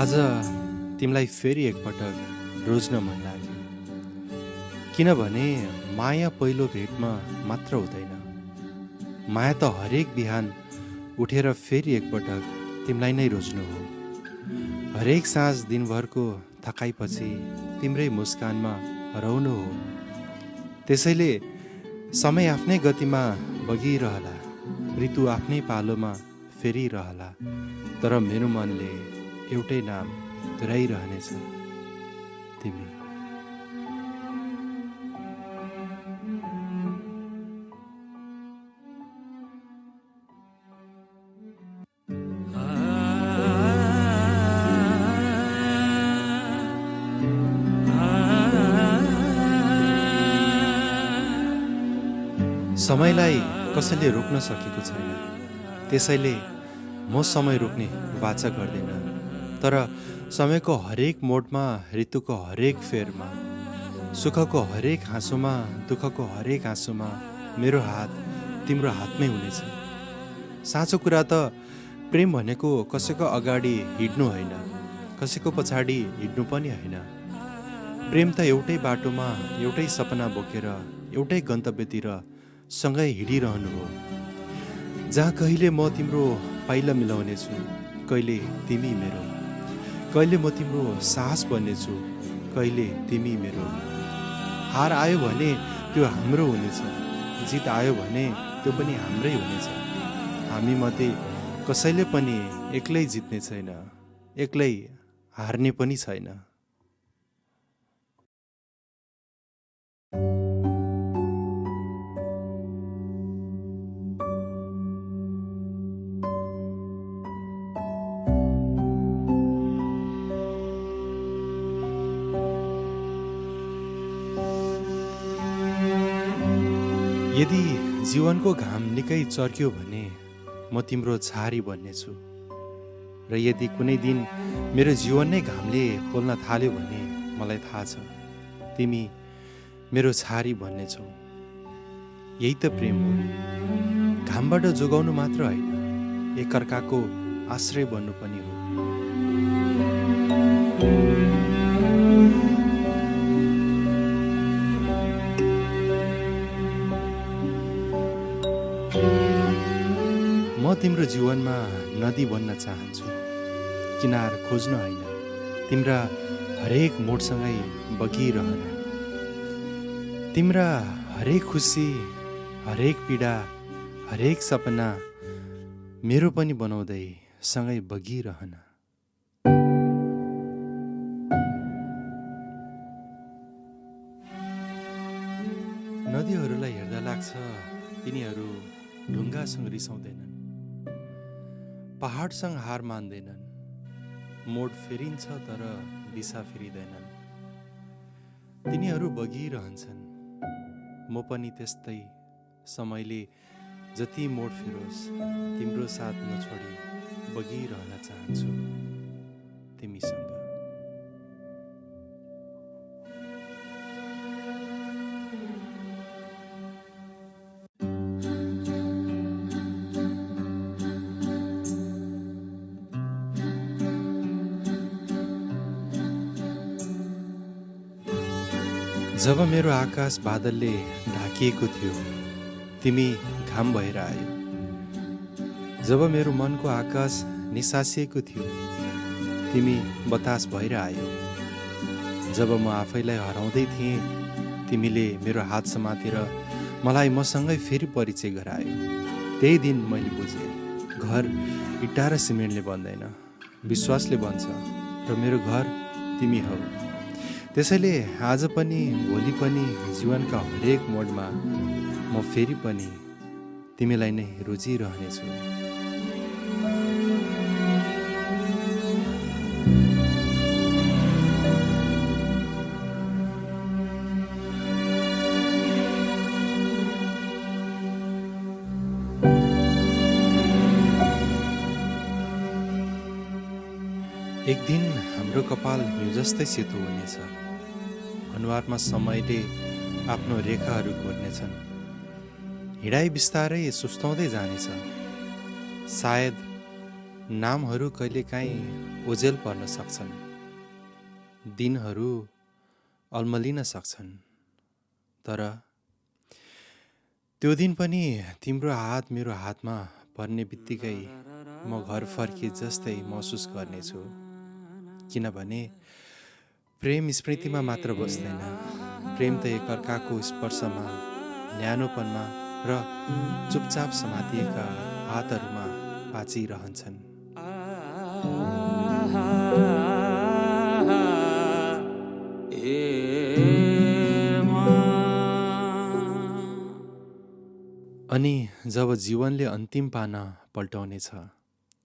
आज तिमीलाई फेरि एकपटक रोज्न मन लाग्यो, किनभने माया पहिलो भेटमा मात्र हुँदैन। माया त हरेक बिहान उठेर फेरि एकपटक तिमीलाई नै रोज्नु हो। हरेक साँझ दिनभरको थकाइपछि तिम्रै मुस्कानमा हराउनु हो। त्यसैले समय आफ्नै गतिमा बगिरहला, ऋतु आफ्नै पालोमा फेरिरहला, तर मेरो मनले एउटै नाम दोहोऱ्याइरहनेछ, तिमी। समयलाई कसैले रोक्न सकेको छैन, त्यसैले म समय रोक्ने वाचा गर्दैन। तर समयको हरेक मोडमा, ऋतुको हरेक फेरमा, सुखको हरेक हाँसोमा, दुःखको हरेक हाँसोमा मेरो हात तिम्रो हातमै हुनेछ। साँचो कुरा त प्रेम भनेको कसैको अगाडि हिँड्नु होइन, कसैको पछाडि हिँड्नु पनि होइन। प्रेम त एउटै बाटोमा, एउटै सपना बोकेर, एउटै गन्तव्यतिर सँगै हिँडिरहनु हो, जहाँ कहिले म तिम्रो पाइला मिलाउनेछु, कहिले तिमी मेरो, कहिले म तिम्रो साहस बन्नेछु, कहिले तिमी मेरो। हार आयो भने त्यो हाम्रो हुनेछ, जित आयो भने त्यो पनि हाम्रै हुनेछ। हामी मध्ये कसैले पनि एक्लै जित्ने छैन, एक्लै हार्ने पनि छैन। यदि जीवनको घाम निकै चर्क्यो भने म तिम्रो छारी बन्नेछु, र यदि कुनै दिन मेरो जीवन नै घामले पोल्न थाल्यो भने मलाई थाहा छ तिमी मेरो छारी बन्नेछौ। यही त प्रेम हो, घामबाट जोगाउनु मात्र होइन, एकअर्काको आश्रय बन्नु पनि हो। म तिम्रो जीवनमा नदी बन्न चाहन्छु, किनार खोज्न होइन, तिम्रा हरेक मोडसँगै बगिरहन। तिम्रा हरेक खुसी, हरेक पीडा, हरेक सपना मेरो पनि बनाउँदै सँगै बगिरहन। नदीहरूलाई हेर्दा लाग्छ तिनीहरू ढुङ्गासँग रिसाउँदैनन्, पहाडसँग हार मान्दैनन्, मोड फेरिन्छ तर दिशा फेरिँदैनन्। तिनीहरू बगिरहन्छन्, म पनि त्यस्तै। समयले जति मोड फेरोस्, तिम्रो साथ नछोडी बगिरहन चाहन्छु तिमीसँग। जब मेरो आकाश बादलले ढाकिएको थियो, तिमी घाम भएर आयो। जब मेरो मनको आकाश निसासिएको थियो, तिमी बतास भएर आयो। जब म आफैलाई हराउँदै थिएँ, तिमीले मेरो हात समातेर मलाई मसँगै फेरि परिचय गरायो। त्यही दिन मैले बुझेँ, घर इँटा र सिमेन्टले बन्दैन, विश्वासले बन्छ, र मेरो घर तिमी हौ। त्यसैले आज पनि, भोलि पनि, जीवनका हरेक मोडमा म फेरि पनि तिमीलाई नै रोजिरहनेछु। एक दिन हाम्रो कपाल हिउँ जस्तै सेतो हुनेछ, अनुहारमा समयले आफ्नो रेखाहरू कोर्नेछन्। हिँडाइ बिस्तारै सुस्ताउँदै जानेछ। सायद नामहरू कहिलेकाहीँ ओझेल पर्न सक्छन्, दिनहरू अल्मलिन सक्छन्, तर त्यो दिन पनि तिम्रो हात मेरो हातमा पर्ने बित्तिकै म घर फर्किए जस्तै महसुस गर्नेछु। किनभने प्रेम स्मृतिमा मात्र बस्दैन, प्रेम त एकअर्काको स्पर्शमा, न्यानोपनमा र चुपचाप समातिएका हातहरूमा बाँचिरहन्छन्। अनि जब जीवनले अन्तिम पाना पल्टाउनेछ,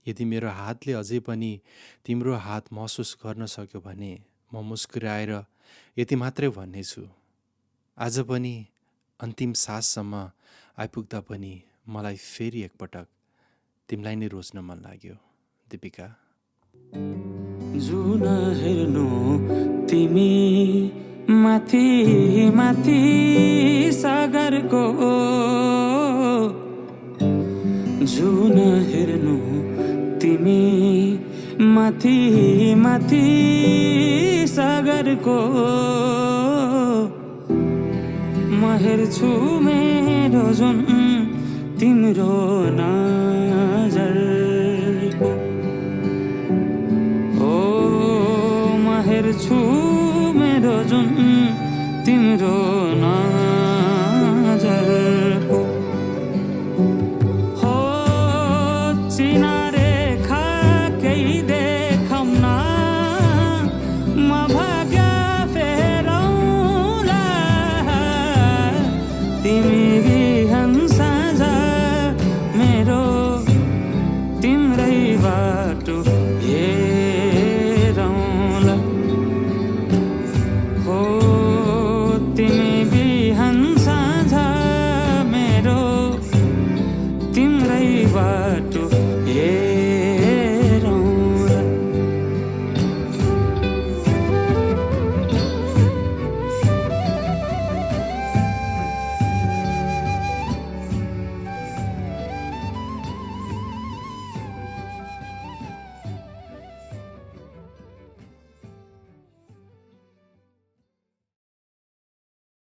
यदि मेरो हातले अझै पनि तिम्रो हात महसुस गर्न सक्यो भने म मुस्कुराएर यति मात्रै भन्नेछु, आज पनि अन्तिम साससम्म आइपुग्दा पनि मलाई फेरि एकपटक तिमीलाई नै रोज्न मन लाग्यो दिपिका। जुन हेर्नु तिमी माथि माथि सागरको, जुन हेर्नु तिमी माथि माथि सागरको, म हेर्छु मेरो जुन तिम्रो नजरको, हेर्छु मेरो जुन तिम्रो